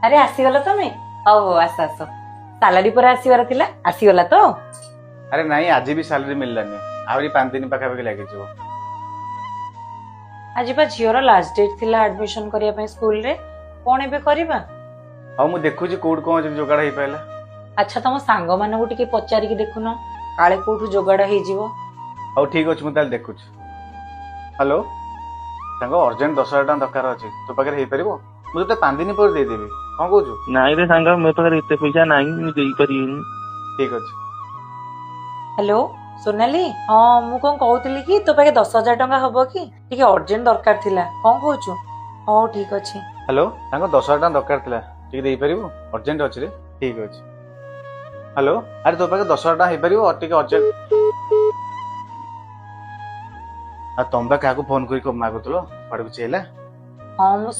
ଆରେ ଆସିଗଲ ତମେ? ହଉ ହଉ, ଆସ ଆସ। ସାଲାରୀ ପରେ ଆସିବାର ଥିଲା, ଆସିଗଲା ତ? ଆରେ ନାଇଁ, ଆଜି ବି ସାଲାରୀ ମିଳିଲାନି, ଆହୁରି 5 ଦିନ ପାଖାପାଖି ଲାଗିଯିବ। ଆଜି ବା ଝିଅର ଲାଷ୍ଟ ଡେଟ୍ ଥିଲା ଆଡମିସନ କରିବା ପାଇଁ ସ୍କୁଲରେ। କଣ ଏବେ କରିବା? ହଉ, ମୁଁ ଦେଖୁଛି କୋଉଠି କଣ ଯଦି ଯୋଗାଡ଼ ହେଇପାରିଲା। ଆଚ୍ଛା, ତମ ସାଙ୍ଗମାନଙ୍କୁ ଟିକେ ପଚାରିକି ଦେଖୁନ, କାଳେ କୋଉଠୁ ଯୋଗାଡ଼ ହେଇଯିବ। ହଉ, ଠିକ ଅଛି, ମୁଁ ତାହେଲେ ଦେଖୁଛି। ହ୍ୟାଲୋ ସାଙ୍ଗ, ଅର୍ଜେଣ୍ଟ 10,000 ଟଙ୍କା ଦରକାର ଅଛି, ତୋ ପାଖରେ ହେଇପାରିବ? ମୁଁ ତୋତେ 5 ଦିନ ପରେ ଦେଇଦେବି, କଣ କହୁଛୁ? ନାଇଁ ରେ ସାଙ୍ଗ, ମୋ ପାଖରେ ଏତେ ପଇସା ନାହିଁ, ମୁଁ ଦେଇପାରିବିନି। ଠିକ ଅଛି। ହ୍ୟାଲୋ ସୋନାଲି, ହଁ, ମୁଁ କଣ କହୁଥିଲି କି ତୋ ପାଖେ 10,000 ଟଙ୍କା ହବ କି? ଟିକେ ଅର୍ଜେଣ୍ଟ ଦରକାର ଥିଲା। କଣ କହୁଛୁ? ହଉ, ଠିକ ଅଛି। ହ୍ୟାଲୋ ସାଙ୍ଗ, 10,000 ଟଙ୍କା ଦରକାର ଥିଲା, ଟିକେ ଦେଇପାରିବୁ? ଅର୍ଜେଣ୍ଟ ଅଛି ରେ। ଠିକ ଅଛି। ହ୍ୟାଲୋ, ଆରେ ତୋ ପାଖରେ 10,000 ଟଙ୍କା ହେଇପାରିବ? ଟିକେ ଅର୍ଜେଣ୍ଟ। ଆଉ ତମେ ବା କାହାକୁ ଫୋନ କରି ମାଗୁଥିଲ, କୁଆଡେ କିଛି ହେଲା? ହଁ, ମୁଁ